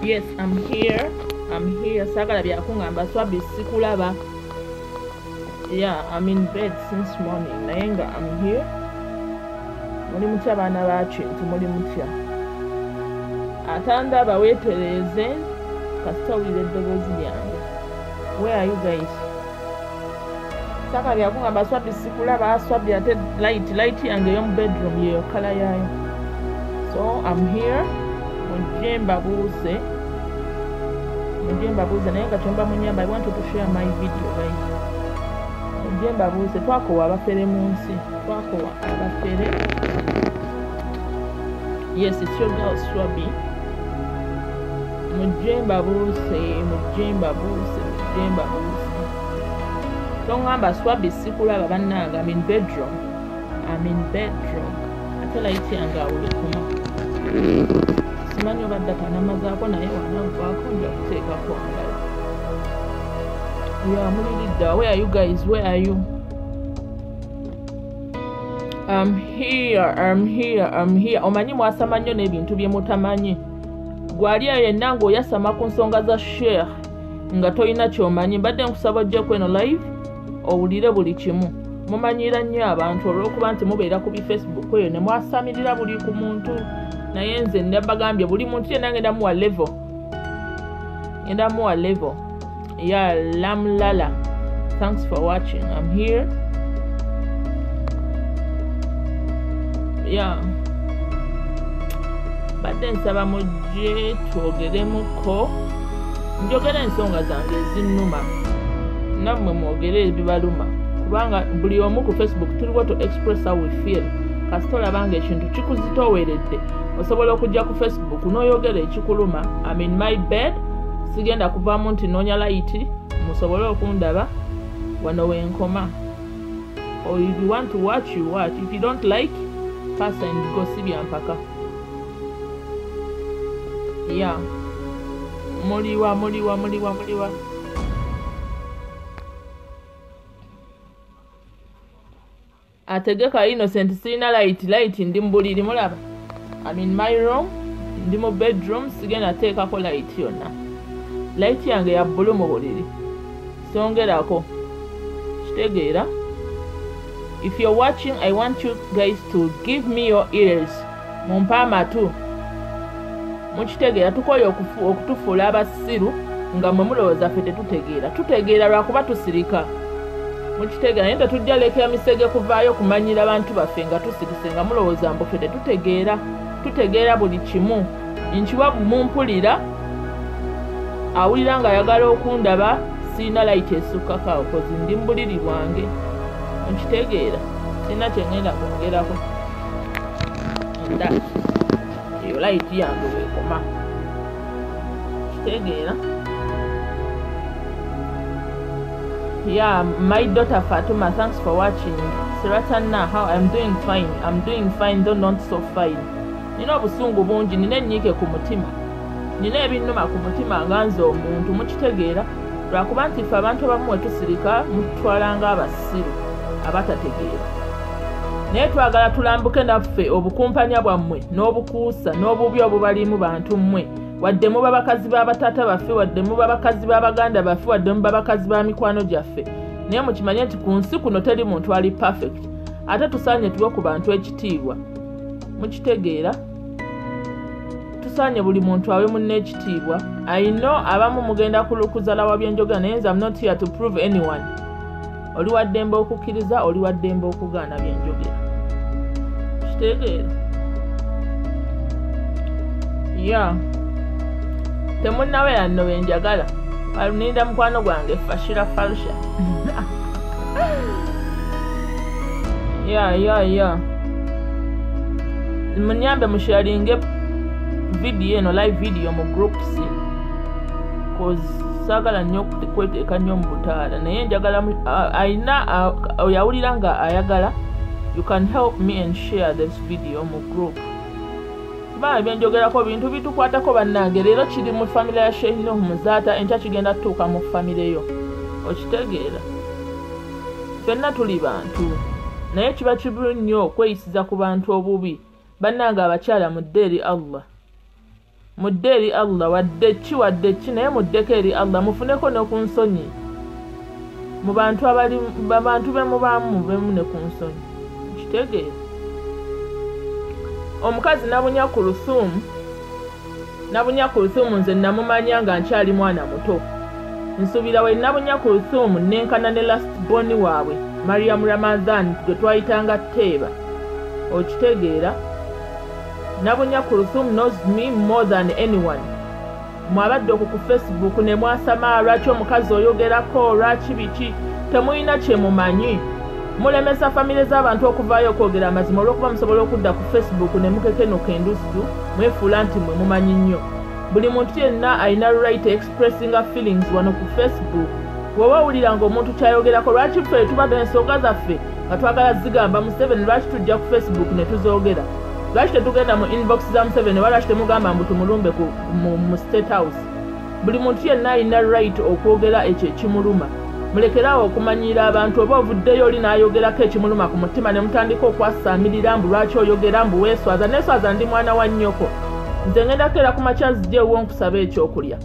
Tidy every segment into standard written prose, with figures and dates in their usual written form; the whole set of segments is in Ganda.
Yes, I'm here. I'm here. Sagala byakungamba Swabi sikulaba. Yeah, I'm in bed since morning. Naye nga I'm here. Muli mutya baana ba Kintu, muli mutya. Atandaba weetereeze kasita owulira eddoboozi lyange. Where are you guys? Sagala byakungamba Swabi sikulaba, Swabi ate light yange ey'omu bedroom yeyo kala yaayo. So I'm here. Mujje mbabuuze. Mujje mbabuuze naye nga kyemba munyamba, I want you to share my video guys. Mujje mbabuuze, twakowa abafere mu nsi, twakowa abafere. Yes, it's your girl Swabi. Mujje mbabuuze, mujje mbabuuze, mujje mbabuuze. Tongamba Swabi sikulaba bannange, I'm in bedroom. I'm in bedroom. Ate light yange awo ekoma. Simanyi oba data namazaako naye wanaggwako nja kuteekako endala. Yeah, muliridda. Where are you guys? Where are you? I'm here, I'm here, I'm here. Omanyi mwasama nnyo n'ebintu bye mutamanyi. Gwali eyo yenna ng'oyasama ku nsonga za Sheikh nga tolina ky'omanyi. Mbadde nkusaba ojje kweno live owulire buli kimu. Mumanyira nnyo abantu olw'okuba nti mubeera ku bi Facebook eyo ne mwasamirira buli ku muntu. Naye nze ndabagambye buli muntu yenna ngenda muwa level. Ngenda muwa level. Yeah, Lamlala. Thanks for watching. I'm here. Yeah. Badde nsaba mujje twogeremuko. Njogera ensonga zange ezinnuma. Nammwe mwogere ebibaluma. Kubanga buli omu ku Facebook tuliwo to express how we feel. Kasita olaba nga ekintu kikuzitooweredde, osobola okujja ku Facebook n'oyogera ekikuluma. I'm in my bed. Sigenda kuvaamu nti noonya light musobole okundaba wano wenkoma. Or if you want to watch, you watch. If you don't like, pass and go. Si byampaka. Yeah. Muliwa, muliwa, muliwa, muliwa. Ategeka Innocent sirina light, light ndi mu buliri mulaba. I'm in my room, ndi mu bedroom, sigenda teekako light yonna. Light yange ya bbulu mu buliri. Songerako. Kitegeera. If you're watching, I want you guys to give me your ears. Mumpe amatu. Mukitegeera tukoye okutufuula abasiru nga mmwe mulowooza ffe tetutegeera. Tutegeera lwakuba tusirika. Mukitegeera naye tetujja lekera misege kuvaayo kumanyira bantu baffe nga tusirise nga mulowooza mbu ffe tetutegeera. Tutegeera buli kimu. Nkiwa mumpulira awulira ng'ayagala okundaba sirina light esukkako awo kozi ndi mu buliri bwange. Nkitegeera sirina kye ngenda kwongerako. Nda eyo light yange weekoma. Kitegeera. Yeah, my daughter Fatuma, thanks for watching. Siratana, how I'm doing fine. I'm doing fine, though not so fine. Nina obusungu bungi, nina ennyiike ku mutima. Nina ebinnuma ku mutima nga nze omuntu, mukitegeera. Lwakuba nti ffe abantu abamu we tusirika mututwala ng'abasiru abatategeera. Naye twagala tulambuke naffe obukumpanya bwammwe n'obukuusa n'obubi obubalimu bantu mmwe. Wadde muba bakazi b'abataata baffe, wadde muba bakazi b'abaganda baffe, wadde muba bakazi ba mikwano gyaffe. Naye mukimanye nti ku nsi kuno teri muntu ali perfect. Ate tusaanye tuwe ku bantu ekitiibwa. Mukitegeera? Tusaanye buli muntu awe munne ekitiibwa. I know abamu mugenda kulukuzalawa bye njogera naye nze I'm not here to prove anyone. Oli wa ddembe okukkiriza, oli wa ddembe okugaana bye njogera. Kitegeera? Yeah. Temunnabeera nno be njagala. Ninda mukwano gwange Fashira Falsha. Yeah, yeah, yeah. Munyambe musharinge video eno, live video mu groups. Cause saagala nnyo kweteeka nnyo mu butaala. Naye njagala ayina oyawulira nga ayagala, you can help me and share this video mu group. Kubanga bye njogerako bintu bitukwatako bannange. Leero kiri mu famire ya Sheikh Nuhu Muzaata, enkya kigenda kutuuka mu famire yo. Okitegeera? Ffenna tuli bantu. Naye kiba kibi nnyo okweyisiza ku bantu obubi. Bannange abakyala mudde eri Allah. Mudde eri Allah, wadde ki wadde ki, naye muddeko eri Allah, mufuneko ne ku nsonyi mu bantu abali abantu be mubaamu, mubemu ne ku nsonyi. Kitegeera? Omukazi Nabunya Kulusumu, Nabunya Kulusumu nze namumanya nga nkyali mwana muto. Nsuubira we Nabunya Kulusumu nenkana ne last born waabwe Mariam Ramadhan gwe twayitanga Teeba. Okitegeera? Nabunya Kulusumu knows me more than anyone. Mwabadde okwo ku Facebook ne mwasama, lwaki omukazi oyogerako, lwaki biki? Temulina kye mumanyi. Mulemesa famire z'abantu okuvaayo okwogera amazima olw'okuba musobola okudda ku Facebook ne mukekenuka endusu, mwefuula nti mwe mumanyi nnyo. Buli muntu yenna alina right expressinga feelings wano ku Facebook. Bw'oba owulira ng'omuntu kyayogerako, lwaki ffe tuba n'ensonga zaffe nga twagala zigamba Museveni, lwaki tujja ku Facebook ne tuzoogera? Lwaki tetugenda mu inbox za Museveni, oba lwaki temugamba mbu tumulumbe mu State House? Buli muntu yenna alina right okwogera ekyo ekimuluma. Mulekeraawo okumanyiira abantu. Oba ovuddeyo oli n'ayogerako ekimuluma ku mutima ne mutandika okwasaamirira mbu lwaki oyogera, mbu weeswaza. Neeswaza? Ndi mwana wa nnyoko. Nze ngenda kukeera ku makya nzije ewo nkusaba ekyokulya?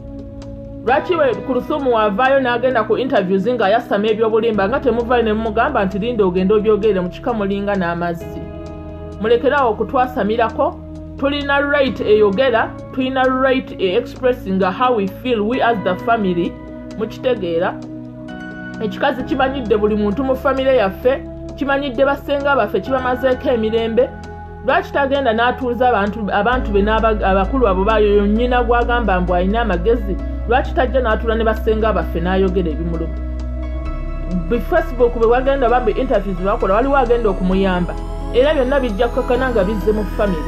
Lwaki we Kulusumu waavaayo n'agenda ku interviews ng'ayasama ebyobulimba nga temuvaayo ne mumugamba nti linda ogende obyogere mu kika? Mulinga n'amazzi. Mulekeraawo okutwasamirako. Tulina right eyogera, tulina right e expressing how we feel, we as the family. Mukitegeera? Ekikazi kimanyidde buli muntu mu famire yaffe, kimanyidde basenga baffe, kibamazeeko emirembe. Lwaki tagenda n'atuuza abantu be abakulu abo bayoyo nnyina gwagamba mbu alina amagezi? Lwaki tajja n'atuula ne basenga baffe n'ayogera ebimuluma? Bi Facebook bwe wagenda oba bi interviews bwe bakola, waliwo agenda okumuyamba, era byonna bijja kukakana nga bizze mu famire.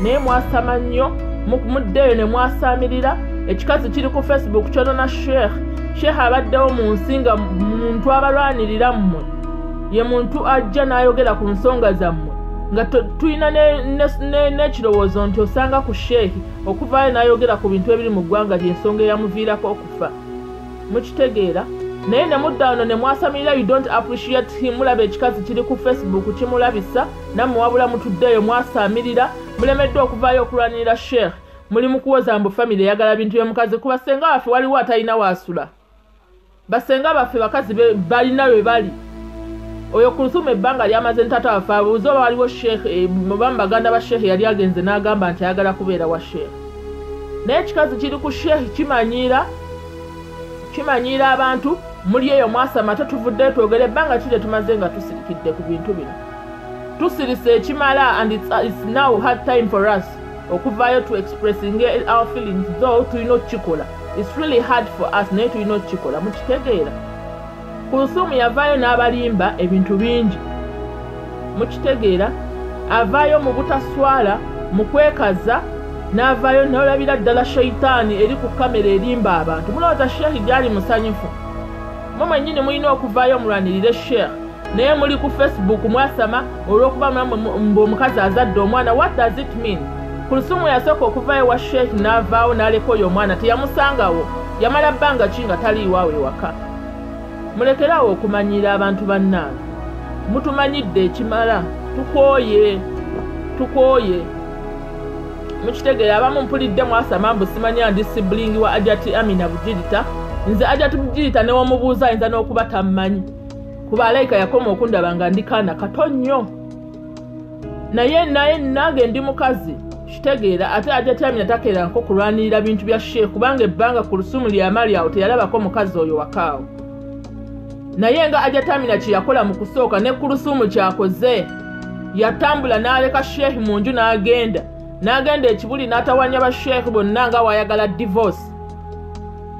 Naye mwasama nnyo, muddeeyo ne mwasaamirira. Ekikazi kiri ku Facebook kyonona sheekh. Sheekh abaddewo mu nsi nga muntu abalwanirira mmwe, ye muntu ajja n'ayogera ku nsonga zammwe, nga tulina n'ekirowoozo nti osanga ku sheekhi okuvaayo n'ayogera ku bintu ebiri mu ggwanga lyensonga eyamuviirako okufa. Mukitegeera? Naye ne mudda wano ne mwasamirira. You don't appreciate him. Mulaba ekikazi kiri ku Facebook kimulabisa, nammwe wabula mutuddeeyo mwasaamirira. Mulemeddwa okuvaayo okulwanirira sheekh. Muli mu kuwoza mbu famire eyagala bintu by'omukazi. Kuba senga waffe waliwo atalina waasula, basenga baffe bakazi balina we bali. Oyo Kulusumu ebbanga lyamaze ntata waffe, abuuze oba waliwo sheekh oba mu baganda ba sheekh yali agenze n'agamba nti ayagala kubeera wa sheekh. Naye ekikazi kiri ku sheekh kimanyiira, kimanyiira abantu. Muli eyo mwasama, ate tuvuddeyo twogere. Ebbanga ki lye tumaze nga tusirikidde ku bintu bino? Tusirise ekimala, and it's now hard time for us okuvaayo to expressing our feelings, though tulina okukikola. It's really hard for us, naye tulina okukikola. Mukitegeera? Kulusumu yavaayo n'abalimba ebintu bingi. Mukitegeera? Avaayo mu butaswala, mu kwekaza, n'avaayo n'olabira ddala shaitaani eri ku kamera erimba abantu. Mulowooza sheekh gyali musanyufu? Mwe mwennyini mulina okuvaayo mulwanirire sheekh, naye muli ku Facebook mwasama olw'okuba mbu omukazi azadde omwana. What does it mean? Kulusumu yasooka okuvaayo wa sheekh n'avaawo n'aleka oyo omwana, teyamusangawo. Yamala bbanga ki nga taliiwaawo ewaka? Mulekeraawo okumanyiira abantu. Bannange, mutumanyidde ekimala. Tukooye, tukooye. Mukitegeera? Abamu mpulidde mwasama mbu simanya ndi sibling wa Ajati Amina Bugirita. Nze Ajati Bugirita newamubuuza ayinza n'okuba tammanyi, kuba alayika yakoma okundaba nga ndi kaana kato nnyo. Naye nange ndi mukazi, kitegeera? Ate Ajati Amina takeeranko kulwanirira bintu bya sheekh, kubanga ebbanga ku lusumu lyamali awo teyalabako mukazi oyo wakaawo. Naye nga Ajati Amina kye yakola mu kusooka, ne Kulusumu kyakoze. Yatambula n'aleka sheekh mu nju, n'agenda ekibuli, n'atawanya basheekh bonna nga wayagala divorce.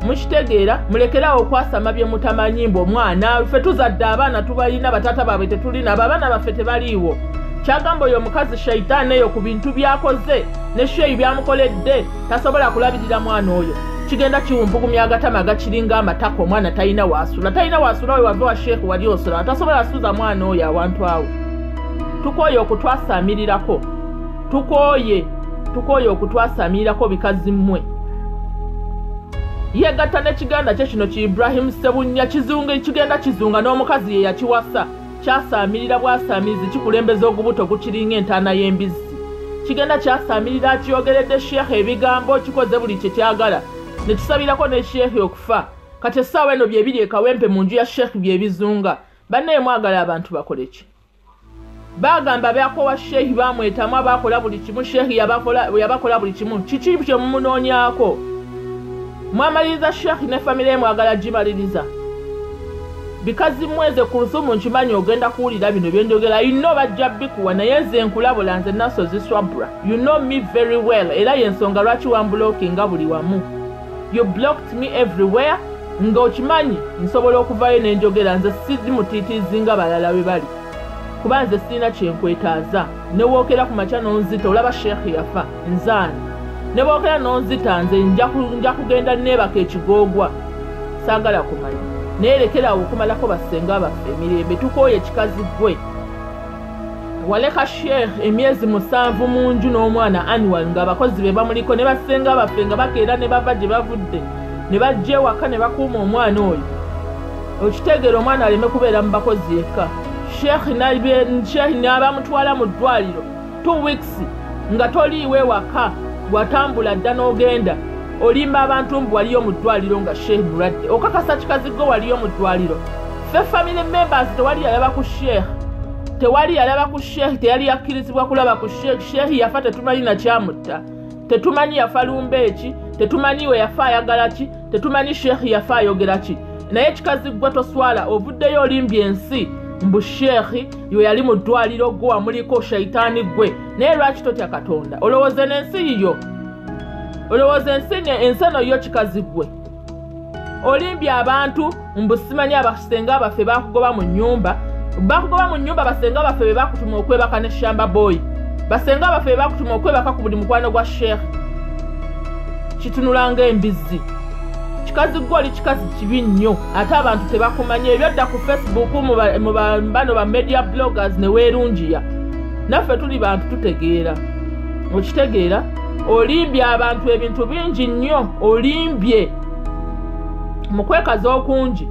Mukitegeera? Mulekerawo okwasama bye mutamanyi mbu omwana. Ffe tuzadde abaana, tubalina, bataata baabwe tetulina, abo abaana baffe tebaliiwo. Kyagamba oyo omukazi shaitaani eyo ku bintu byakoze ne sheeyi byamukoledde, tasobola kulabirira mwana oyo. Kigenda kiwumpugumya agatama gakiringa amataka. Omwana talina waasula, talina waasula. We wava wa sheekh wali osula, tasobola suza mwana oyo awantu awo. Tukooye okutwasaamirirako, tukooye, tukooye okutwasaamirirako. Bikazi mmwe, yegatta n'ekiganda kye kino ki Ibrahimu Sebunnya kizunga, kigenda kizunga n'omukazi ye yakiwasa. Kyasaamirira bwasaamirizi, kikulembeza ogubuto gukiringa entaana y'embizzi. Kigenda kyasamirira, kyogeredde sheikh ebigambo, kikoze buli kye kyagala, ne kisabirako ne sheikh okufa. Kati essaawa eno byebiri e Kawempe mu nju ya sheikh byebizunga. Bannaye mwagala abantu bakole ki? Bagamba bakowa sheikh, bamwetamu, abakola buli kimu, sheikh yabakola buli kimu. Kiki kye mumunoonyaako? Mwamaliriza sheikh ne famire ye, mwagala gimaliriza. Bikazi mweze ku lusumu, nkimanyi ogenda kuwulira bino byenjogera. You know bajja bikuwa, naye nze nkulabula, nze Nasozi Swabra, you know me very well. Era yensonga lwaki wamblockinga buli wamu. You blocked me everywhere ng'okimanyi nsobola okuvayo nenjogera. Nze siri mutiitiizi nga balala bwe bali, kuba nze sirina kyenkwetaaza. Newookera ku makya n'onzita, olaba sheekh yafa nzaani, ne bookera n'onzita, nze nja kugenda neebaka ekigoogwa, saagala kumanya. Naye lekerawo okumalako bassenga baffe emirembe, tukooye. Kikazi ggwe, waleka sheekh emyezi 7 mu nju n'omwana Anwar, ng'abakozi be bamuliko ne bassenga baffe nga bakeera ne bava gye bavudde ne bajja ewaka ne bakuuma omwana oyo. Okitegeera? Omwana aleme kubeera mu bakozi yekka. Sheekh n'abamutwala mu ddwaliro 2 weeks nga toliiwo ewaka, watambula dda n'ogenda. Olimba abantu mbu waliyo mu ddwaliro nga sheekh mulwadde. Okakasa kikazi gwe waliyo mu ddwaliro? Ffe family members tewali yalaba ku sheekh, tewali yalaba ku sheekh, teyali yakkirizibwa kulaba ku sheekh. Sheekh yafa tetumanyi nakyamutta, tetumanyi yafa lumba eki, tetumanyi we yafa ayagala ki, tetumanyi sheekh yafa ayogera ki. Naye kikazi gwe toswala, ovuddeyo olimbye ensi mbu sheekhi yo yali mu ddwaliro, gwe wamuliko. Shaitaani gwe, naye lwaki totya Katonda? Olowooza n'ensi yiyo? Olowooza ensi eno yo? Kikazi gwe, olimbye abantu mbu simanyi abasenga baffe bakugoba mu nnyumba. Bakugoba mu nnyumba, basenga baffe be bakutuma okwebaka ne shamba boy, basenga baffe be bakutuma okwebaka ku buli mukwano gwa sheekh. Kitunula ng'embizzi. Kikazi gwe, oli kikazi kibi nnyo, ate abantu tebakumanya. Ebyodda ku Facebook mu bano ba media bloggers ne weerungiya. Naffe tuli bantu tutegeera. Okitegeera? Olimbye abantu ebintu bingi nnyo, olimbye mu kwekaza okungi.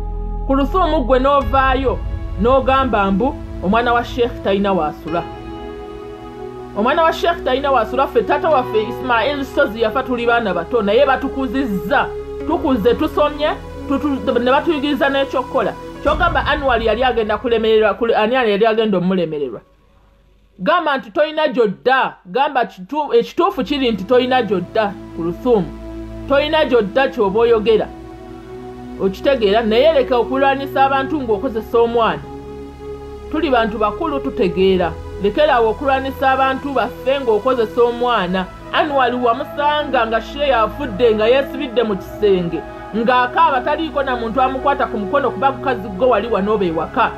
Ku lusuumu ggwe n'ovaayo n'ogamba mbu omwana wa sheekh talina waasula, omwana wa sheekh talina wasula. Ffe taata waffe Ismail Sozi yafa tuli baana bato, naye batukuzizza, tukuze, tusomye, ne batuyigiriza n'ekyokukola. Kyogamba Anwar yali agenda kulemererwa? Ani yali agenda omulemererwa? Gamba nti tolina gyodda. Gamba ekituufu kiri nti tolina gyodda. Ku lusuumu tolina gyodda, kyoba oyogera okitegeera. Naye leka okulwanisa abantu ng'okozesa omwana. Tuli bantu bakulu, tutegeera. Lekeraawo okulwanisa abantu baffe ng'okozesa omwana. Anwar wamusanga nga sheya afudde, nga yeesibidde mu kisenge ng'akaaba, taliiko na muntu amukwata ku mukono, kuba gukazi ggo wali wanooba ewaka.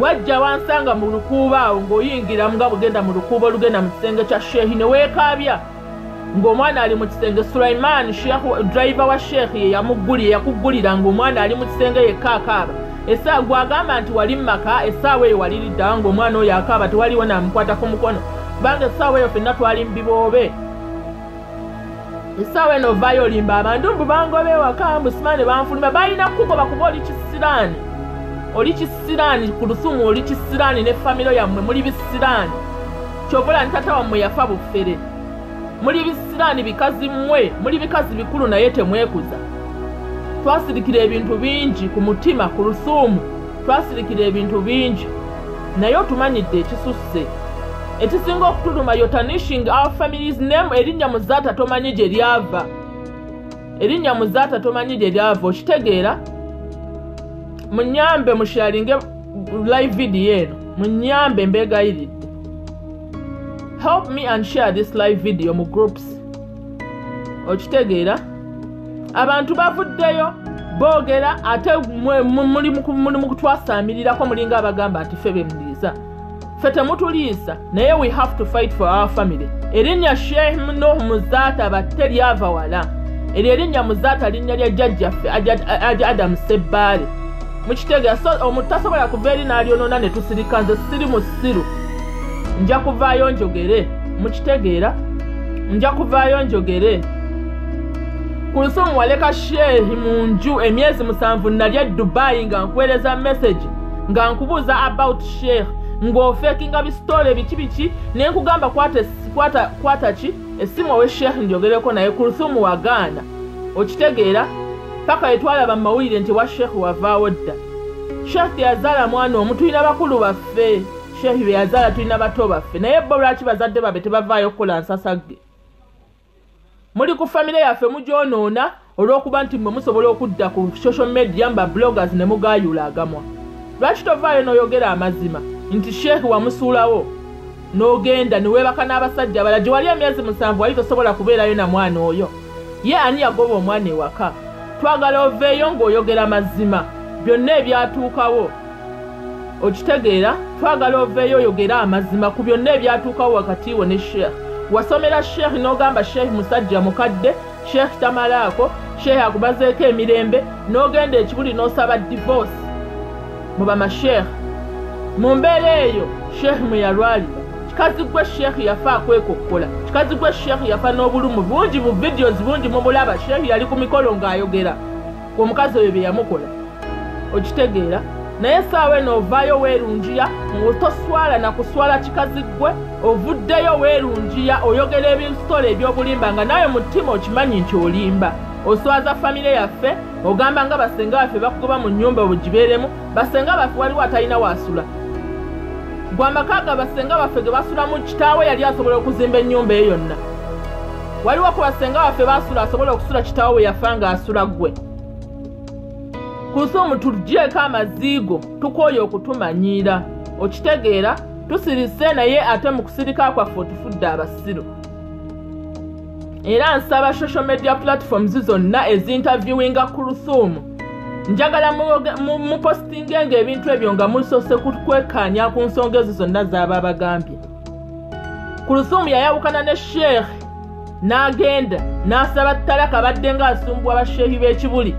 Wajja wansanga mu lukuubo awo ng'oyingira nga bugenda mu lukuubo olugenda mu kisenge kya sheehi, ne weekaabya ng'omwana ali mu kisenge. Sulaiman driver wa sheekhi ye yamuggulira, yakuggulira ng'omwana ali mu kisenge yekka akaaba. Essaawa gwagamba nti wali mumaka, essaawa eyo waliriddawa ng'omwana oyo akaaba, tewaliwo namukwata ku mukono? Kubanga essaawa eyo ffenna twali mu biboobe. Essaawa eno ovaayo olimba abantu mbu bangoba ewaka, mbu simanyi ne banfuluma. Balina kukugoba kuba oli kisiraani, oli kisiraani. Ku lusumu oli kisiraani ne famire yammwe muli bisiraani. Kyovula nti tata wammwe yafa bufere. Muli bisiraani bikazi mmwe, muli bikazi bikulu naye temwekuza. Twasirikira ebintu bingi ku mutima. Ku lusuumu twasirikira ebintu bingi, naye otumanyidde ekisusse. Ekisinga okutuluma, you're tarnishing our family's name. Erinnya Muzaata tomanyi gye lyava, erinnya Muzaata tomanyi gye lyava. Okitegeera? Munyambe musharinge live video eno, munyambe, mbegayiridde. Help me and share this live video mu groups. Okitegeera? Abantu bavuddeyo boogera, ate muli mu kutwasaamirirako, mulinga abagamba nti ffe bemuliisa, ffe temutuliisa. Naye we have to fight for our family. Erinnya Sheikh Nuh Muzaata batte lyava wala. Eryo erinnya Muzaata linnya lya jjajjaffe Aja Adamu Sebbaale. Mukitegeera? So omuntu tasobola kuva eri n'alyonoona ne tusirika. Nze siri musiru, nja kuvaayo njogere. Mukitegeera? Nja kuvaayo njogere. Ku lusumu waleka sheehi mu nju emyezi 7. Nali e Dubayi nga nkuweereza message nga nkubuuza about sheikh. Ng'ofeekinga bisitole biki biki, ne nkugamba kwata ki essimu owe Sheikh njogereko naye. Kuluthumu wagaana, okitegeera? Paka etwalaba mu mawulire nti wa Sheikh wavaawo dda. Sheikh teyazaala mwana omu, tulina bakulu baffe Sheikh be yazaala, tulina bato baffe, naye bo lwaki bazadde babe tebavaayo kukola nsasagge? Muli ku famire yaffe mugyonoona olw'okuba nti mmwe musobola okudda ku social media mba bloggers ne mugaayula agamwa. Lwaki tovaayo n'oyogera amazima nti Sheikh wamusuulawo n'ogenda ne weebaka n'abasajja abalala gye wali emyezi 7 wali tosobola kubeerayo na mwana oyo? Ye ani yagoba omwana ewaka? Twagala oveeyo ng'oyogera mazima byonna ebyatuukawo, okitegeera? Twagala oveeyo oyogera amazima ku byonna ebyatuukawo wakati wo ne Sheikh. Wasomera Sheikh n'ogamba Sheikh musajja mukadde, Sheikh tamalaako, Sheikh akubazeeko emirembe, n'ogenda ekibuli n'osaba divorce mu bamasheikh. Mu mbeera eyo Sheikh mwe yalwalira. Kikazi gwe Sheikh yafa akwekokkola, kikazi gwe Sheikh yafa n'obulumu bungi, bu videos bungi mubulaba. Sheikh yali ku mikolo ng'ayogera omukazi oyo bye yamukola, okitegeera? Naye essaawa eno ovaayo weerungiya ng'otoswala na kuswala. Kikazi ggwe ovuddeyo weerungiya oyogera ebisitole ebyobulimba nga naawe mutima okimanyi nti olimba. Oswaza famire yaffe, ogamba nga basenga baffe bakugoba mu nnyumba obugibeeremu. Basenga baffe waliwo atalina waasula? Gwe amaka ga basenga baffe ge basulamu, kitaawe yali asobola okuzimba ennyumba eyo yonna? Waliwo ku basenga baffe basula asobola okusula kitaawe we yafa ng'asula? Ggwe Kuluthumu, tugyeko amaziigo, tukooye okutumanyiira, okitegeera? Tusirise, naye ate mu kusirika kwaffe otufudde abasiru. Era nsaba social media platforms zonna ezinterviewinga Kuluthumu, njagala mupostingenga ebintu ebyo nga musoose kwekkaanya ku nsonga ezo zonna z'aba abagambye. Kuluthumu yayawukana ne Sheikh n'agenda n'asaba talaka, badde ng'asumbuwa basheehi b'ekibuli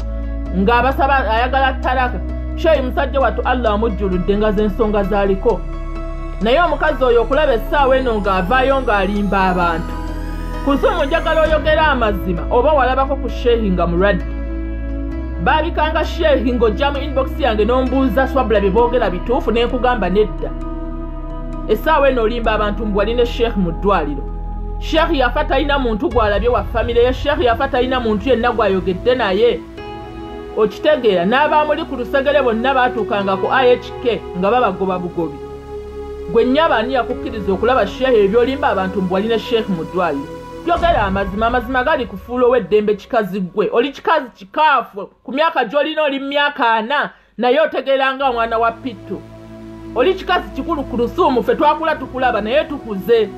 ng'abasaba ayagala talaka. Sheikh musajja wattu Allah amujjuludde nga z'ensonga zaaliko, naye omukazi oyo okulaba essaawa eno ng'avaayo ng'alimba abantu. Kuluthumu, njagala oyogera amazima, oba walabako ku Sheikh nga mulwadde? Baabikanga Sheikh ng'ojja mu inbox yange n'ombuuza, "Swabula, bye boogera bituufu?" Ne nkugamba nedda. Essaawa eno olimba abantu mbu wali ne Sheikh mu ddwaliro. Sheikh yafa talina muntu gw'alabye wa famire ye. Sheikh yafa talina muntu yenna gw'ayogedde naye, okitegeera? N'abamuli ku lusegere bonna baatuukanga ku IHK nga babagoba bugobi. Gwe nnyaba, ani yakukkiriza okulaba Sheikh ebyolimba abantu mbu wali ne Sheikh mu ddwaliro? Yogera amazima, amazima gali kufuula ow'eddembe. Kikazi ggwe, oli kikazi kikaafu ku myaka gy'olina, oli myaka 40 naye otegeera nga omwana wa pitto. Oli kikazi kikulu ku lusuumu, ffe twakula tukulaba, naye tukuze,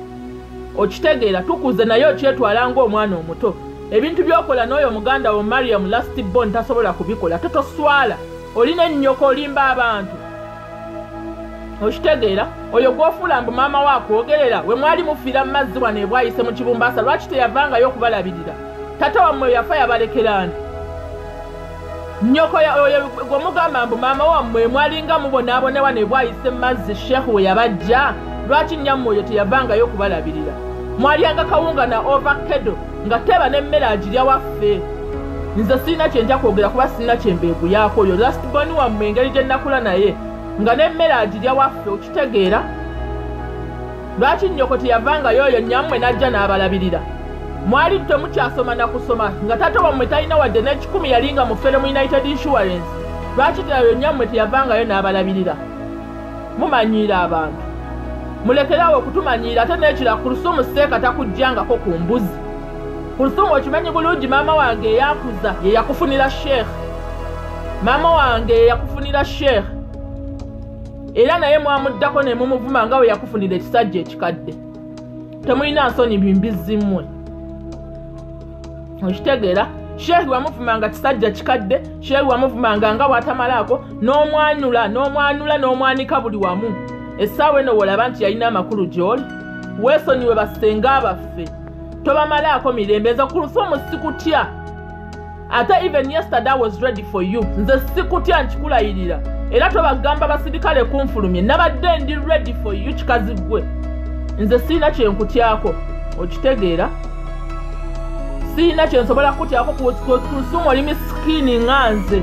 okitegeera? Tukuze, naye okyetwala ng'omwana omuto. Ebintu by'okola n'oyo muganda wo Mariam last born tasobola kubikola. Tetoswala, olina ennyoko, olimba abantu, okitegeera? Oyo gwofuula mbu maama we akwogerera, we mwali mufiira mu mazzi wano ebwayise mu Kibumbaasa, lwaki teyavangayo okubalabirira? Tata wammwe yafa yabalekeraani? Nnyoko oyo gwemugamba mbu maama wammwe mwalinga mubonaabone wano ebwayise mu mazzi, Sheekh we yabajja, lwaki nnyammwe oyo teyavangayo okubalabirira? Mwalyanga kawunga na avocado nga teba n'emmere agirya waffe. Nze sirina kyenja kwogera kuba sirina kyembeeguyaako. Oyo last born wammwe, engeri gye nakula naye nga n'emmere agirya waffe, okitegeera? Lwaki nnyoko teyavangayo oyo nnyammwe n'ajja n'abalabirira? Mwali temukyasoma na kusoma, nga taata wammwe talina wadde n'ekikumi, yali nga mufere mu United Insurance. Lwaki oyo nnyammwe teyavangayo n'abalabirira? Mumanyiira abantu, mulekerawo okutumanyiira. Ate n'ekira, Kulusumu seeka takuggyangako ku mbuzi. Kulusumu, okimanyi bulungi, maama wange eyakuza ye yakufunira Sheekh, maama wange ye yakufunira Sheekh, era naye mwamuddako ne mumuvuma nga bwe yakufunira ekisajja ekikadde. Temulina nsonyi, bimbizimmwe, okitegeera? Sheekh wamuvumanga kisajja kikadde, Sheekh wamuvumanga nga bw'atamalaako, n'omwanula n'omwanula n'omwanika buli wamu. Essaawa eno wolaba nti yalina amakulu gy'oli. Weesonyiwe basenga baffe, tobamalaako mirembe. Nze Kulusumu sikutya, ate even yesterday I was ready for you. Nze sikutya, nkikulayirira, era tobagamba basirikale kunfulumye, nabadde ndi ready for you. Kikazi ggwe, nze sirina kyenkutyako, okitegeera? Sirina kyensobola kukutyako. Kulusumu, oli misikini nga nze.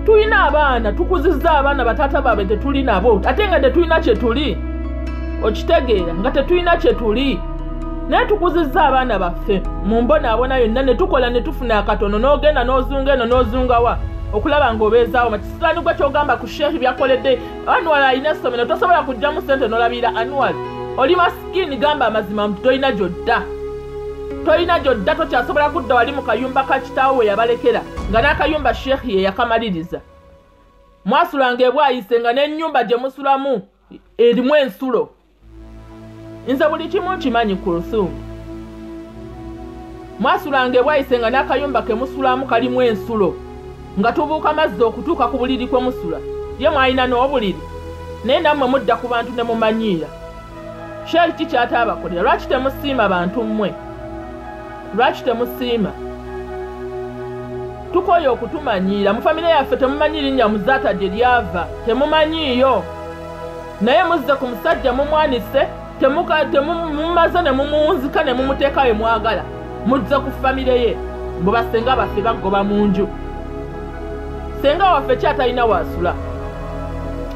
Tulina abaana, tukuzizza abaana, bataata baabwe tetuli nabo, ate nga tetulina kye tuli. Okitegeera nga tetulina kye tuli, naye tukuzizza abaana baffe mu mbonaabona yonna, ne tukola ne tufuna akatono, n'ogenda n'ozunga eno n'ozungawa okulaba ng'obeezaawo. Makisiraani gwe kyogamba ku Sheikh byakoledde Anwar, alina essomero, tosobola kuggyamu ssente n'olabirira Anwar. Oli masikini, gamba amazima nti tolina gy'odda, tolina gy'odda, tokyasobola kudda wali mu kayumba ka kitaawo we yabalekera, nga n'akayumba Sheikh ye yakamaliriza. Mwasulanga ebwayise nga n'ennyumba gye musulamu erimu ensulo. Nze buli kimu nkimanyi ku Lusumu. Mwasulanga ebwayise nga n'akayumba ke musulamu kalimu ensulo, nga tubuuka mazzi okutuuka ku buliri kwe musula. Ye mwalina n'obuliri, naye nammwe mudda ku bantu ne mumanyiira. Sheikh ki kyataabakolera? Lwaki temusiima bantu mmwe? Lwaki temusiima? Tukoye okutumanyiira. Mu famire yaffe temumanyi linnya Muzaata gye lyava, temumanyiiyo, naye muzze ku musajja mumwanise, mumaze ne mumuwunzika ne mumuteeka we mwagala. Muzze ku famire ye mbu basenga baffe baggoba mu nju. Senga waffe ki atalina waasula?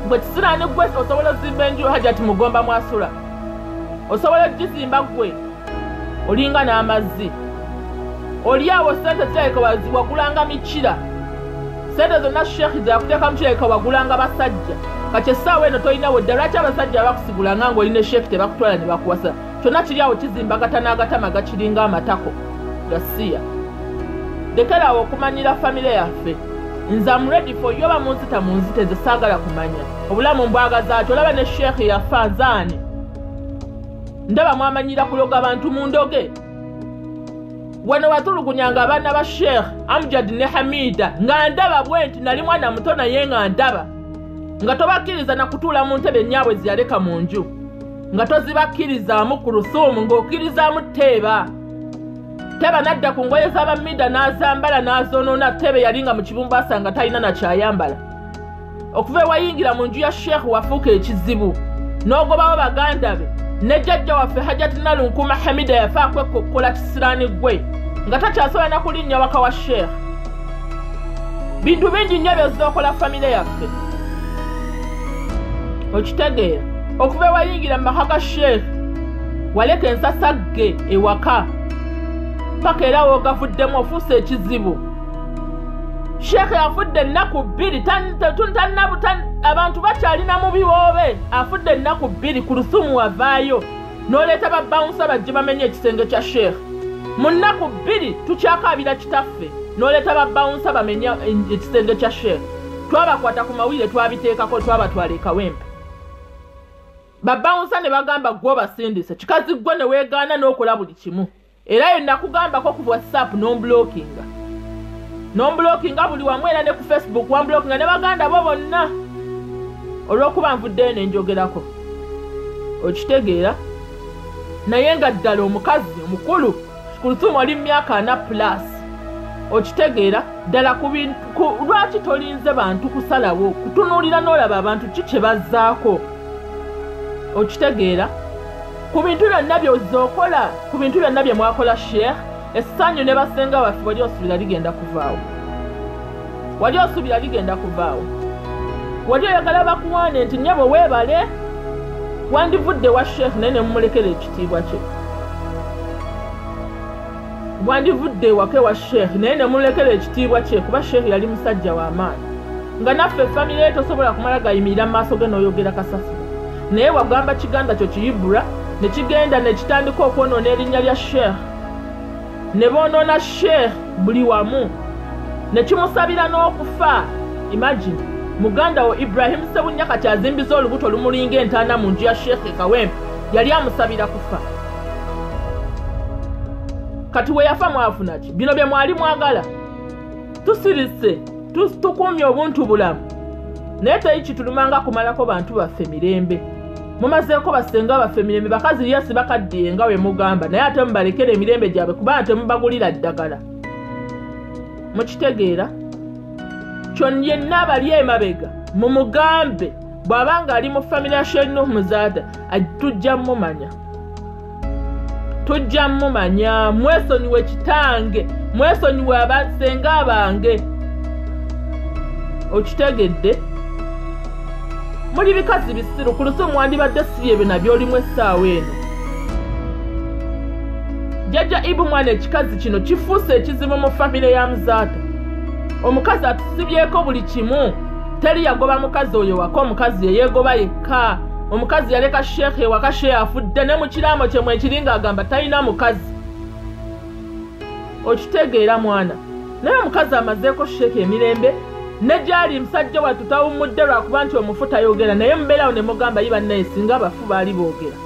Gwe kisiraani gwe osobola ozimba enju Hajati Mugomba mwasula? Osobola ogizimba gwe? Olinga n'amazzi. Oli awo ssente zirabika wagulanga mikira, ssente zonna Sheikh zakuteekamu kirabika wagulanga basajja. Kati essaawa eno tolina wedda. Lwaki abasajja bakusigulanga ng'olina Sheikh tebakutwala ne bakuwasa? Kyonna kiri awo kizimba gata n'agatama gakiringa amatako gasiya. Lekera awo okumanyira famire yaffe. Nze am ready for you, oba munzita munzite, nze saagala kumanya. Obulamu mbwagaza ki? Olaba ne Sheikh yafa nzaani? Ndaba mwamanyira kuloga bantu mu ndoge. Wano watulugunyanga abaana ba Sheikh Amjad ne Hamida, nga ndaba bwe nti nali mwana muto, naye nga ndaba nga tobakkiriza na kutuula mu ntebe nnyaabwe ziyaleka mu nju, nga tozibakkirizaamu ku Lusuumu, ng'okkirizaamu Teeba. Teeba nadda ku ngoye z'abamida n'azambala n'azoonoona. Teebe yali nga mu kibumbaasa nga talina nakyayambala. Okuva ewayingira mu nju ya Sheikh wafuuka ekizibu, n'ogobawo baganda be ne jjajja waffe Hajati Nalunkuma Hamida yafa akwekokkola kisiraani gwe, nga takyasobola na kulinnya waka wa Sheikh. Bintu bingi nnyo byozookola famire yaffe, okitegeera? Okuva ewayingira mu maka ga Sheikh waleka ensasagge ewaka paka era woogavuddemu ofuuse ekizibu. Sheikh afudde ennaku 2, abantu bakyalina mu biwoobe. Afudde ennaku 2 ku Lusumu wavaayo n'oleeta babawunsa bajje bamenye ekisenge kya Sheikh. Mu nnaku 2 tukyakaabira kitaffe, n'oleeta babawunsa bamenye ekisenge kya Sheikh. Twabakwata ku mawulire, twabiteekako, twabatwala e Kawempe. Babawunsa ne bagamba gwe obasindise. Kikazi gwe ne weegaana n'okola buli kimu. Era yo nakugambako ku WhatsApp n'omblockinga, n'omblockinga buli wamu, era ne ku Facebook wamblockinga ne baganda bo bonna olw'okuba nvuddeyo ne njogerako. Okitegeera? Naye nga ddala omukazi omukulu Kulusumu oli mu myaka 40 plus, okitegeera ddala lwaki tolinze bantu kusalawo kutunuulira n'olaba abantu ki kye bazzaako? Okitegeera? Ku bintu byonna by'ozze okola, ku bintu byonna bye mwakola Sheikh, essanyu ne basenga baffe wali osuubira ligenda kuvaawo? Wali osuubira ligenda kuvaawo? Wali oyagala bakuwaane nti nnyabo weebale? Wandivudde wa Sheikh naye ne mumulekera ekitiibwa kye. Wandivudde ewaka ewa Sheikh naye ne mumulekera ekitiibwa kye, kuba Sheikh yali musajja w'amaanyi, nga naffe famire ye tosobola kumala gayimirira mu maaso ge n'oyogera kasasiro. Naye wagamba kiganda kyo kiyibura ne kigenda ne kitandika okwonoona erinnya lya Sheikh, ne boonoona Sheikh buli wamu ne kimusabira n'okufa. Imagine muganda wo Ibrahim Sebunya kati azimbiza olubuto lumulinga entaana mu nju ya Sheikh Kawempe, yali amusabira kufa. Kati we yafa mwafuna ki? Bino bye mwali mwagala. Tusirise, tukuumye obuntu bulamu, naye teri kitulumanga kumalako bantu baffe mirembe. Mumazeeko basenga baffe mirembe. Bakazi lyasi bakaddiye nga we mugamba, naye ate mubalekere emirembe gyabwe, kubanga temubagulira ddagala. Mukitegeera? Kyon yenna abali emabega mumugambe bw'abanga ali mu famire ya Sheikh Nuhu Muzaata, tujja mumanya, tujja mumanya. Mwesonyiwe kitange, mwesonyiwe abasenga bange. Okitegedde? Muli bikazi bisiru. Kulusumu wandibadde si ebyo nabyolimu essaawa eno. Jjajja Ibu mwana, ekikazi kino kifuuse ekizibu mu famire ya Muzaata. Omukazi atusibyeko buli kimu. Teri yagoba mukazi oyo waka, omukazi yeyeegoba yekka. Omukazi yaleka sheekhe ewaka, sheekhe afudde, ne mu kiraamo kye mwekiri ng'agamba talina mukazi. Okitegeera mwana? Naye omukazi amazeeko sheekhe emirembe, ne gyali musajja wattu tawummudde lwakuba nti omufu tayogera, naye mubeerawo ne mugamba yi bannaye singa abafu baali boogera.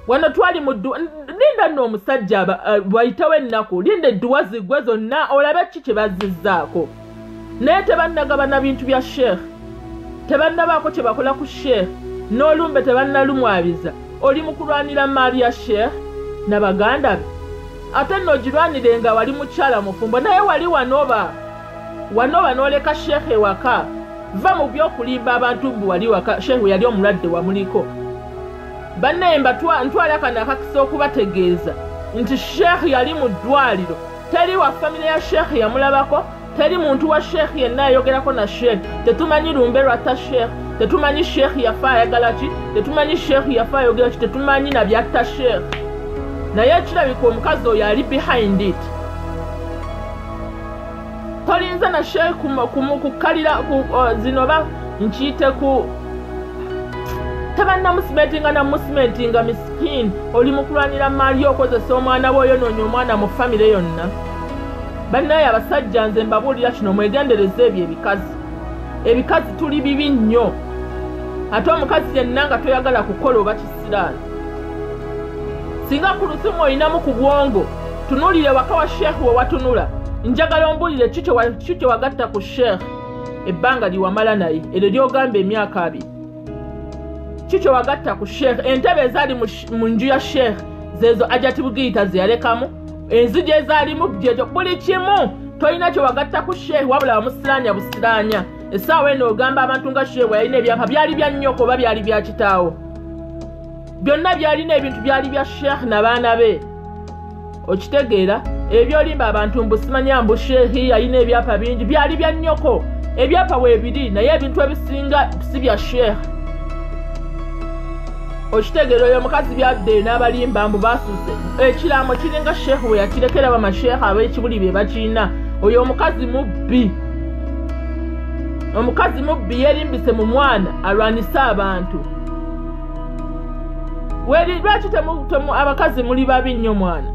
Wano twali mu dduwa. Linda nno omusajja wayitewo ennaku, linda edduwa ziggwe zonna olabe ki kye bazzizzaako. Naye tebannagabana bintu bya sheekh, tebannabaako kye bakola ku sheekh, n'olumbe tebannalumwabiza. Oli mu kulwanira maali ya sheekh na baganda be, ate nno ogirwanire nga wali mukyala mufumbo, naye wali wanoba wanoba n'oleka sheekh ewaka. Va mu by'okulimba abantu mbu wali waka, sheekh yali omulwadde wamuliko. Bannaye ntwala kano akakisa okubategeeza nti sheekh yali mu ddwaliro. Teri wa famire ya sheekh yamulabako, teri muntu wa sheekh yenna yayogerako na sheekh. Tetumanyi lumbe lwatta sheekh, tetumanyi sheekh yafa ayagala ki, tetumanyi sheekh yafa ayogera ki, tetumanyi na byatta sheekh. Naye kirabika omukazi oyo ali behind it. Tolinza na sheekh kukalira zino ba nkiyite ku tebannamusimentinga namusimentinga. Misikini, oli mu kulwanira maali, okozesa omwana we, oyonoonya omwana mu famire yonna. Bannaye abasajja, nze mbabuulira kino, mwegendereza ebyo ebikazi. Ebikazi tuli bibi nnyo. Ate omukazi yenna nga toyagala kukola oba kisiraani, singa ku lusimu olinamu ku bwongo, tunuulire waka wa sheekh we watunula. Njagala ombuulire ki kye wagatta ku sheekh ebbanga liwamala naye eryo lyogamba emyaka 20. Ki kye wagatta ku sheekh? Entebe ezaali mu nju ya sheekh zeezo Ajati Bugiyita ze yalekamu, enzigi ezaalimu gyekyo, buli kimu tolina kye wagatta ku sheekh, wabula wamusiraanya busiraanya. Essaawa eno ogamba abantu nga sheekh bwe yalina ebyapa. Byali bya nnyoko oba byali bya kitaawo? Byonna byalina ebintu byali bya sheekh n'abaana be. Okitegeera? Ebyolimba abantu mbu simanya mbu sheekh yalina ebyapa bingi, byali bya nnyoko. Ebyapa weebiri, naye ebintu ebisinga si bya sheekh. Okitegeera? Oyo omukazi byadde n'abalimba mbu basuze ekiraamo kiringa sheekh bwe yakirekera bamasheekh ab'ekibuli be bakiina. Oyo omukazi mubbi, omukazi mubbi, yeerimbise mu mwana alwanise abantu. Lwaki abakazi muli babi nnyo mwana?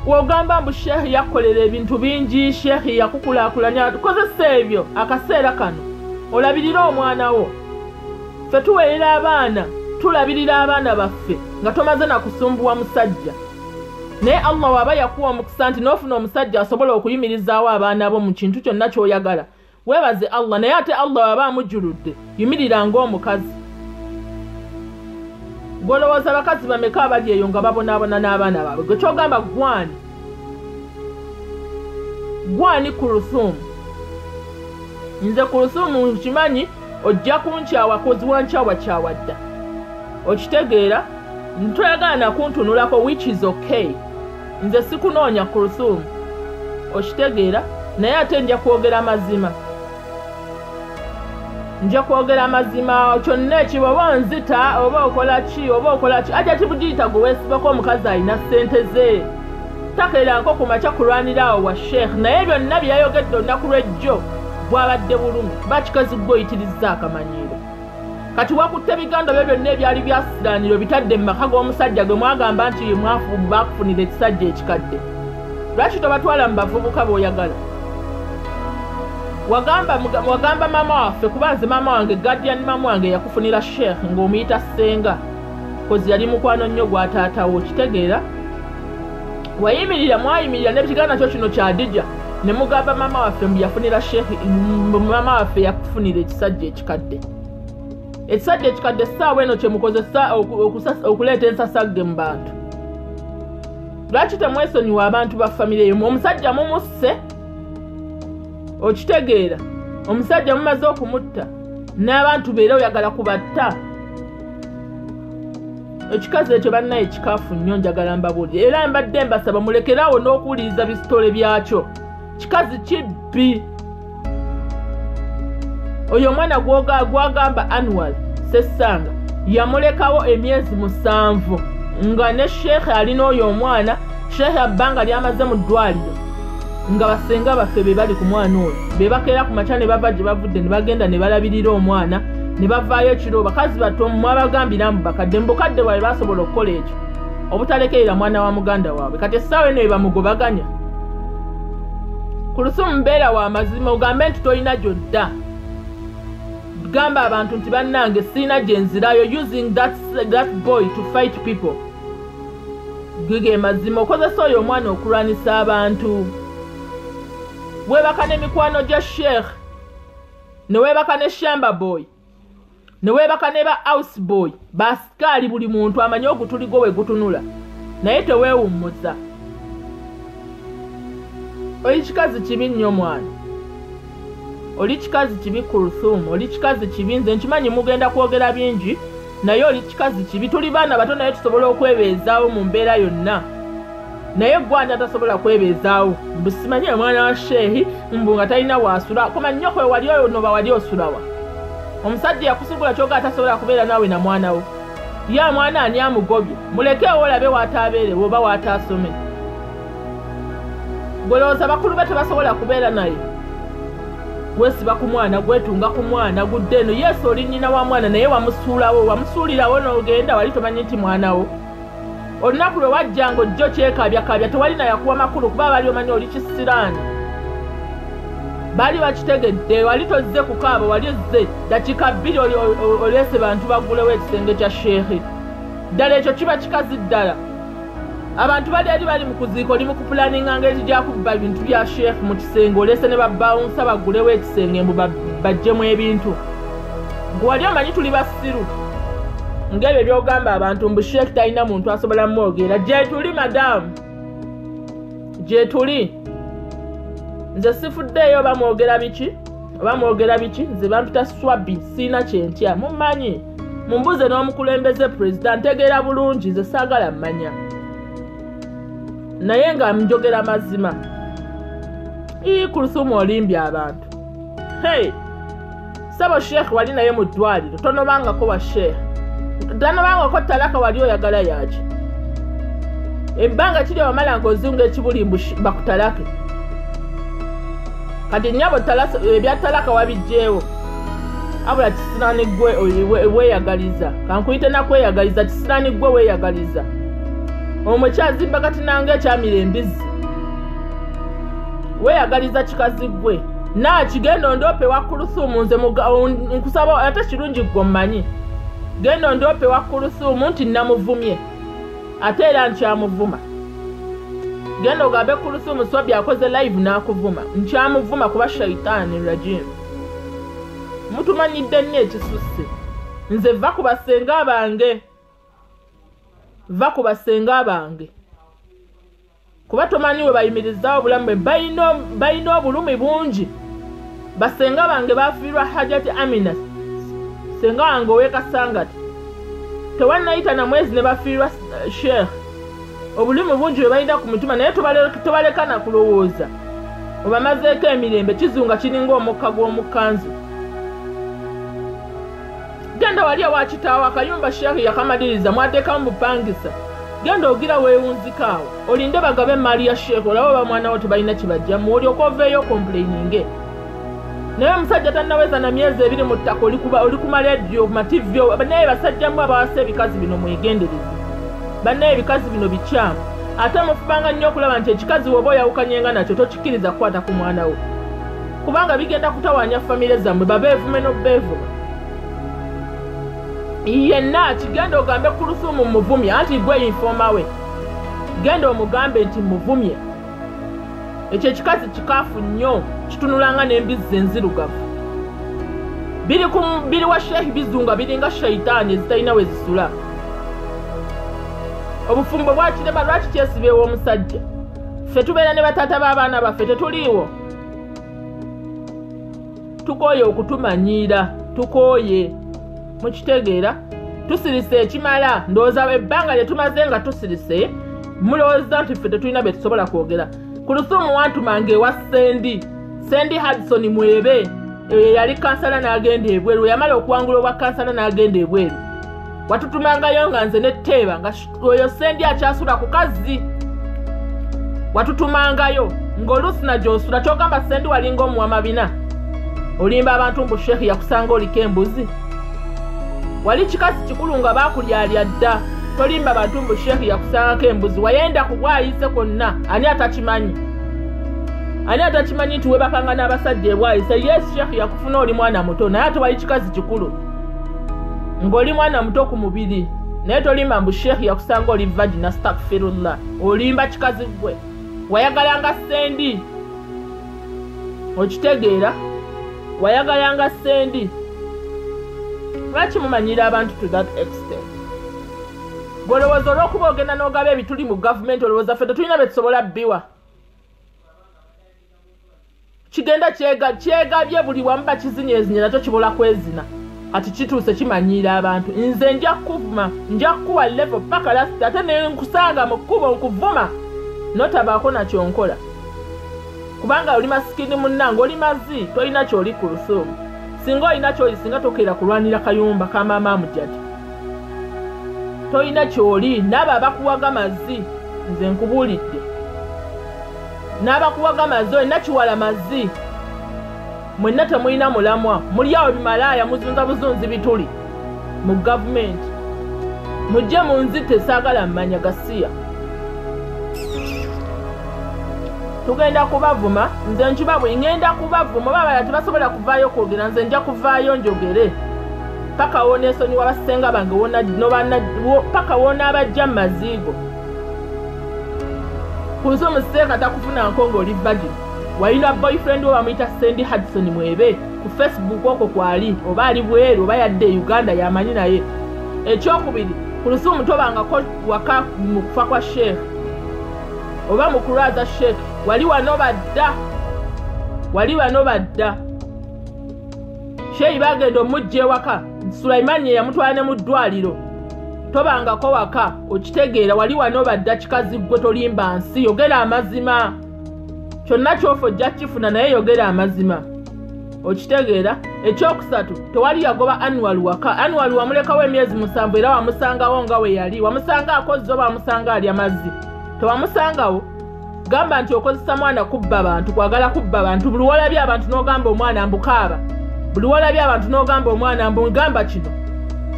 Wogamba mbu sheekh yakukolera ebintu bingi, sheekh yakukulaakulanya, kozesa ebyo akaseera kano olabirire omwana wo. Ffe tuweerera abaana, tulabirira abaana baffe nga tomaze na kusumbuwa musajja. Naye Allah waba yakuwa omukisa nti n'ofuna omusajja asobola okuyimirizaawo abaana bo mu kintu kyonna ky'oyagala, weebaze Allah. Naye ate Allah waba amujjuludde, yimirira ng'omukazi. Gw'olowooza abakazi bameka abali eyo nga babonaabona n'abaana baabwe? Gwe kyogamba gwani gwani? Kulusumu, nze Kulusumu nkimanyi ojja kunkyawa, kozi wankyawa dda. Okitegeera? Ntoyagala nakuntunulako, which is okay. Nze sikunoonya Kulusumu, okitegeera? Naye ate nja kwogera mazima, nja kwogera amazima kyonna ekiba, oba nzita oba okola ki oba okola ki. Ajja Bugiyita gwe weesibako omukazi alina ssente ze, takeeranko ku makya kulwanira awo wa sheekh. Naye byonna bye yayogedde olunaku lw'ejjo bwabadde bulumi. Bakikazi gwe oyitirizza akamanyiiro. Kati wakutte biganda byo byonna ebyali byasiraniro bitadde mu maka g'omusajja gwe mwagamba nti mwafu bakufunira ekisajja ekikadde. Lwaki tobatwala mu bavubuka b'oyagala? Wagamba maama waffe, kuba nze maama wange, guardian maama wange yakufunira sheekh ng'omuyita ssenga, kozi yali mukwano nnyo gwa taatawo. Okitegeera? Wayimirira, mwayimirira n'ekiganda kyo kino kyadija ne mugamba maama waffe mbu yafunira sheekh, maama waffe yakufunira ekisajja ekikadde. Ekisajja ekikadde essaawa eno kye mukozesa okuleeta ensasagge mu bantu. Lwaki temwesonyiwa abantu ba famire eyo? Omusajja mumusse, okitegeera? Omusajja mumaze okumutta n'abantu beera oyagala kubatta. Ekikazi ekyo bannaye kikaafu nnyo, njagala mbabuulire. Era mbadde mbasaba mulekeraawo n'okuwuliriza bisitole byakyo. Kikazi kibbi. Oyo omwana gwagamba Anwar Sessanga yamulekawo emyezi 7 nga ne sheikh alina oyo omwana. Sheikh abbanga lyamaze mu ddwaliro nga basenga baffe be bali ku mwana oyo, be bakeera ku makya ne bava gye bavudde ne bagenda ne balabirira omwana ne bavaayo ekiro. Bakazi bato mwabagambira mbu bakadde, mu bukadde bwabwe basobola okukola ekyo obutalekerera mwana wa muganda waabwe. Kati essaawa eno ebamugobaganya. Kulusumu mbeera wa mazima, ogambe nti tolina gy'odda. Gamba abantu nti bannange sirina gye nzirayo, using that boy to fight people. Ge mazima, okozesa oyo omwana okulwanisa abantu. Weebaka n'emikwano gya sheikh, ne weebaka ne shamba boy, ne weebaka ne ba house boy, basikaali, buli muntu amanyi ogutuli gwo we gutunula, naye teweewummuza. Oli kikazi kibi nnyo mwana, oli kikazi kibi Kulthum, oli kikazi kibi. Nze nkimanyi mugenda kwogera bingi, naye oli kikazi kibi. Tuli baana bato naye tusobola okwebeezaawo mu mbeera yonna, naye gwanda tasobola kwebeezaawo. Mbu simanyi omwana wa sheehi mbu nga talina waasula. Koma nnyo kwe wali oyo noba wali osulawa. Omusajja yakusigula kyoga atasobola kubeera naawe na mwana wo. Ye omwana ani amugobye? Mulekeewo olabe waataabeere oba waataasome. Gwelowooza bakulu be tebasobola kubeera naye. Gwesiba ku mwana, gwetunga ku mwana, gudde eno. Yesu oli nnyina wa mwana naye wamusuulawo, wamusuulirawo n'ogenda wali tomanyi nti mwana wo. Olunaku lwe wajjanga ojjo kyekabyakabya, tewali nayakuwa makulu kuba baali omanyi oli kisiraani. Baali bakitegedde, wali tozze kukaaba, wali ozze dakiika 2 oleese bantu baggulewo ekisenge kya sheekhe. Ddala ekyo kiba kikazi ddala. Abantu bali eri bali mu kuziika, oli mu kupulaninga ngeri gya kubba bintu bya sheekhe mu kisenge, oleese ne babawunsa baggulewo ekisenge mbu baggyemu ebintu. Gwe wali omanyi tuli basiru. Ng'ebyo by'ogamba abantu mbu sheekh talina muntu asobola mwogera. Gye tuli madamu, gye tuli. Nze sifuddeeyo oba mwogera biki, oba mwogera biki, nze bampita Swabi, sirina kye ntya. Mummanyi, mumbuze n'omukulembeze pulezidenti, ntegeera bulungi, nze saagala mmanya. Naye nga njogera mazima. Ii Kulthum olimbye abantu. Hey, sabo sheikh wali naye mu ddwaliro, tonobangako wa sheikh. Tanobangako talaka wali oyagala yaki. Ebbanga kiri wamala ng'ozunga ekibuli mbu bakutalake. Kati nnyabo ebya talaka wabiggyewo. Abula kisiraani ggwe weeyagaliza. Kankuyite nakweyagaliza, kisiraani ggwe weeyagaliza. Omwo kyazimba kati nange ekyamira embizzi. Weeyagaliza kikazi ggwe. Naaki genda ondoope wa Kulthum, nze nkusaba ate kirungi ggwe ommanyi. Genda ondoope wa Kulthum nti namuvumye, ate era nkyamuvuma. Genda ogambe Kulthum Swabi akoze live n'akuvuma, nkyamuvuma kuba shaitaani rajim. Mutumanyidde nnyo ekisusse. Nze va ku basenga bange, va ku basenga bange, kuba tomanyi we bayimirizaawo obulamu bwe. Balina obulumi bungi. Basenga bange bafiirwa Hajati Amina, senga wange ow'e Kasangati, tewannayita na mwezi ne bafiirwa sheikh. Obulumi bungi bwe balina ku mitima, naye tobaleka na kulowooza. Obamazeeko emirembe, kizunga kiringa omukka gw'omu kkanzu. Genda wali ewa kitaawo, akayumba sheikh yakamaliriza, mwateekamu bupangisa. Genda ogira weewunzika awo, olinde bagabe emaali ya sheikh, olabe oba mwana wo tebalina kibajjamu, olyoka oveeyo complaininge. Naye omusajja tannaweza na myezi 2 mu ttaka, oli ku marediyo, ku mativi. Naye basajja mmwe abawasa ebikazi bino mwegendereze. Bannaye ebikazi bino bikyamu, ate mufubanga nnyo okulaba nti ekikazi woba oyawukanyenga nakyo tokikkiriza kukwata ku mwana wo, kubanga bigenda kutawaanya famire zammwe, babeevume n'obbeevuma. Yenna kigenda ogambe Kulthum muvumye, anti gwe informer we, genda omugambe nti muvumye. Ekyo ekikazi kikaafu nnyo, kitunulanga n'embizzi enzirugavu. Biri wa sheikh bizunga, biringa shaitaani ezitalina we zisula. Obufumbo bwakirema, lwaki kyesiba ew'omusajja? Ffe tubeera ne bataata b'abaana baffe, tetuliiwo. Tukooye okutumanyiira, tukooye, mukitegeera? Tusirise ekimala. Ndowooza ebbanga lye tumaze nga tusirise, mulowooza nti ffe tetulina bye tusobola kwogera. Ku Lusumu wantumanga ewa Sendi, Sendi Hudson Mwebe. Eyo yali kansala n'agenda ebweru, yamala okuwangula obwa kansala n'agenda ebweru. Watutumangayo nga nze netteeba nga oyo Sendi akyasula ku kazzi. Watutumangayo ng'oluusi nagyosula kyogamba Sendi walinga omuwamabina. Olimba abantu mbu Sheikh yakusanga oliko embuzi. Wali kikazi kikulu nga baakulyalya dda. Tolimba bantu mbu Sheikh yakusangako embuzi. Wayenda ku Bwayise kwonna. Ani atakimanyi? Ani atakimanyi nti weebakanga n'abasajja e Bwayise? Yes, Sheikh yakufuna oli mwana muto, naye ate wali kikazi kikulu ng'oli mwana muto ku mubiri. Naye tolimba mbu Sheikh yakusanga oli virgin. Astaghfirullah, olimba kikazi ggwe. Wayagalanga Sendi, okitegeera? Wayagalanga Sendi. Lwaki mumanyira abantu to that extent? Gw'olowooza olw'okuba ogenda n'ogaba ebituli mu gavumenti, olowooza ffe tetulina bye tusobola bbiwa? Kigenda kyegabye buli wamu, bakizinyezinye nakyo kibola kwezina. Kati kituuse kimanyiira abantu. Nze nja kukuvuma, nja kukuwa level paka last, ate ne nkusanga mu kkubo nkuvuma notabaako nakyonkola, kubanga oli masikini munnange, oli mazi, tolina kyoli ku lusuumu. Singa olina kyoli, singa tokeera kulwanira kayumba ka maama Amujadi. Tolina kyoli, n'abo abakuwaga mazzi, nze nkubuulidde, n'abakuwaga mazzi olina kiwala mazzi. Mwenna temulina mulamwa, muli awo bimalaaya, muzunza buzunzi bituli mu gavumenti. Mujje munzite, saagala mmanya gasiya. Tugenda kubavuma, nze nkibabwe ngenda kubavuma. Oba abalala tebasobola kuvaayo kwogera, nze nja kuvaayo njogere paka woneesonyiwa basenga bange, paka wonaabajja mu maziigo. Ku nsi omuseeka takufuna nko ng'oli virgin. Walina boyfriend wo bamuyita Sendi Hudson Mwebe, ku Facebook okwo kwali, oba ali bweru oba yadde e Uganda yamanyi. Naye ekyokubiri, ku lusuumu tobangako waka mu kufa kwa Sheikh oba mu kulwaza Sheikh. Wali wano badda, wali wano badda. Sheikh bagenda omujja ewaka, Sulaiman ye yamutwala ne mu ddwaliro. Tobangako waka, okitegeera? Wali wano badda. Kikazi ggwe, tolimba nsi, yogera amazima. Kyonna kyofa ojja kifuna, naye yogera amazima, okitegeera? Ekyokusatu, tewali yagoba Anwar waka. Anwar wamulekawo emyezi 7 era wamusangawo nga we yali. Wamusanga akozze oba wamusanga alya mazzi? Tewamusangawo. Gamba nti okozesa mwana kubba bantu, kwagala kubba bantu. Buli wolabye abantu n'ogamba omwana mbukaaba, buli wolabye abantu n'ogamba omwana mbu gamba kino.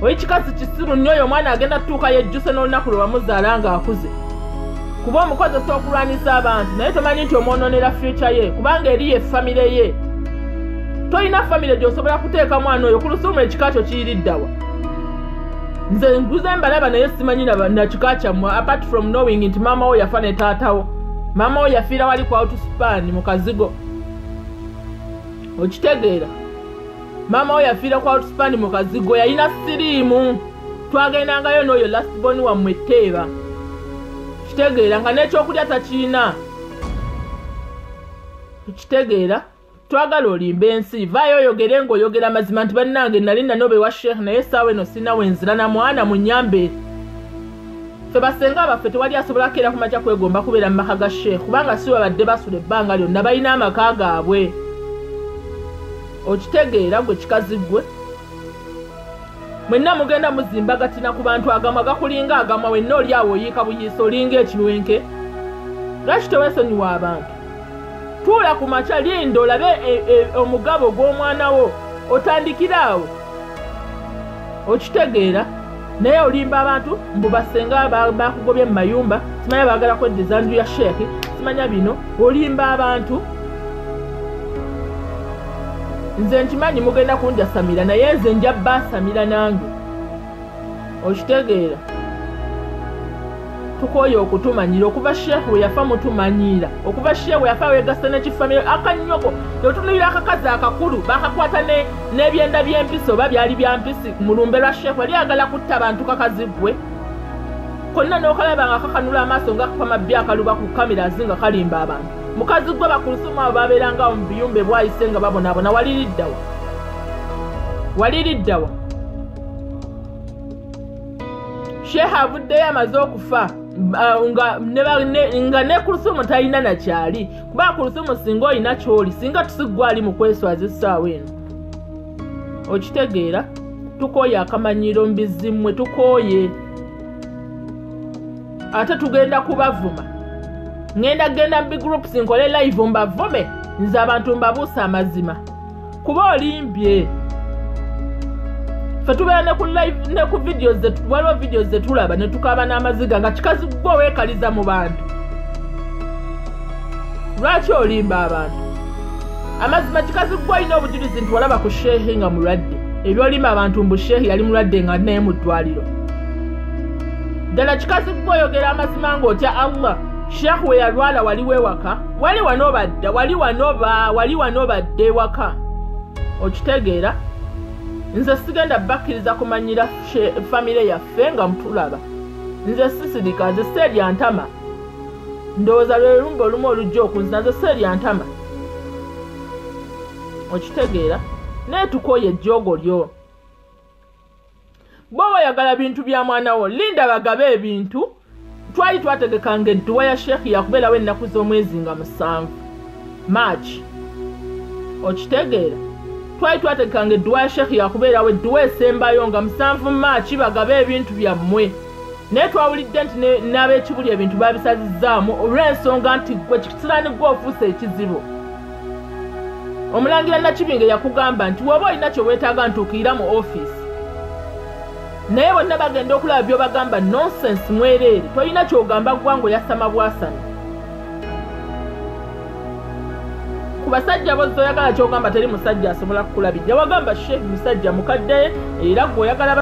Oyi kikazi kisiru nnyo. Oyo omwana agenda tutuuka yejjuse n'olunaku lwe wamuzaala ng'akuze, kuba omukozesa okulwanyisa abantu, naye tomanyi nti omwononera future ye, kubanga eri ye famire ye. Tolina famire gy'osobola kuteeka mwana oyo ku lusuumu. Ekika kyo kiyiriddawa? Nze nguze mbalaba, naye simanyi na kika kyammwe, apart from knowing nti maama wo yafa ne taatawo. Maama wo yafiira wali ku Outspan mu kazigo, okitegeera? Maama wo yafiira ku Outspan mu kazigo, yalina siriimu. Twagendangayo n'oyo last born wammwe etteeba, kitegeera nga n'ekyokulya takiina, kitegeera? Twagala olimba ensi, vaayo oyogere ng'oyogera amazima nti bannange, nali nanoba ewa Sheikh, naye essaawa eno sirina wenzira na mwana, munyambe. Ffe basenga baffe tewali asobola kukeera ku makya kwegomba kubeera mu maka ga Sheikh, kubanga si babadde basula ebbanga lyonna, balina amaka gaabwe, okitegeera? Gwe kikazi ggwe, mwenna mugenda muzimba gatina ku bantu, agamwa gakulinga agamwa. Wenna oli awo oyiika buyiisa, olinga ekiwenke. Lwaki teweesonyiwa abantu? Tuula ku makya, linda olabe omugabo gw'omwana wo, otandikire awo, okitegeera? Naye olimba abantu mbu basenga bakugobye mu mayumba, simanya baagala kweddiza nju ya Sheekh, simanya bino. Olimba abantu. Nze nkimanyi mugenda kunjasamira, naye nze nja baasamira nange, okitegeera? Tukooye okutumanyira. Okuva Sheekh we yafa mutumanyiira. Okuva Sheekh we yafa weegasa nekifamire akanyoko. Otunulira akakazi akakulu bakakwata n'ebyenda by'empisi, oba byali bya mpisi mu lumbe lwa Sheekh. Wali agala kutta bantu. Kakazi ggwe konna n'okalaba nga kakanula amaaso nga kapamabbi akaluba ku cameras nga kalimba abantu. Mukazi gwe, bakulusumu abo babeerangawo mu biyumba ebwayise nga babonaabona. Waliriddawa? Waliriddawa? Sheekh avuddeyo amaze okufa nga ne Kulusumu talina nakyali, kuba Kulusumu singa olina kyoli, singa tusiggwa ali mu kweswaza essaawa eno. Okitegeera? Tukooye akamanyiro mbizimmwe, tukooye. Ate tugenda kubavuma. Ngenda genda mu groups nkole live mbavume, nze abantu mbabuusa amazima. Kuba olimbye. Ffe tubeera ne ku live ne ku videos, waliwo videos ze tulaba ne tukaaba n'amaziga nga kikazi gwe weekaliza mu bantu. Lwaki olimba abantu? Amazima kikazi gwe olina obujulizi nti walaba ku sheehi nga mulwadde. Ebyolimba abantu mbu sheehi yali mulwadde nga naye mu ddwaliro. Ddala kikazi gwe oyogera amazima ng'otya Allah. Sheikh we yalwala wali wewaka, wali wanobadda, wali wanoba, wali wanobadde ewaka. Okitegeera? Nze sigenda bakkiriza kumanyira famire yaffe nga mutulaba. Nze sisirika, nze seerya ntama. Ndowooza lwe lumba olumu olujja okunzina, nze seerya ntama. Okitegeera? Naye tukooye ejjoogo lyo. Bw'oba oyagala bintu bya mwana wo, linda bagabe ebintu. Twali twategekanga edduwa ya Sheikh yakubeerawo ennaku z'omwezi nga 7 March. Okitegeera? Twali twategekanga edduwa ya Sheikh yakubeerawo edduwa esembayo nga 7 March bagabe ebintu byammwe. Naye twawulidde nti n'ab'ekibuli ebintu babisazizzaamu olw'ensonga nti gwe kisiraani gwe ofuuse ekizibu. Omulangira Nakibinge yakugamba nti bw'oba olina kye weetaaga ntuukirira mu ofiisi. Naye bonna bagenda okulaba by'obagamba nonsense mwereere, tolina ky'ogamba ggwanga oyasama bwasama. Ku basajja bozza oyagala ky'ogamba teri musajja asobola kukulabirira. Wagamba Sheikh musajja mukadde era gwe oyagala.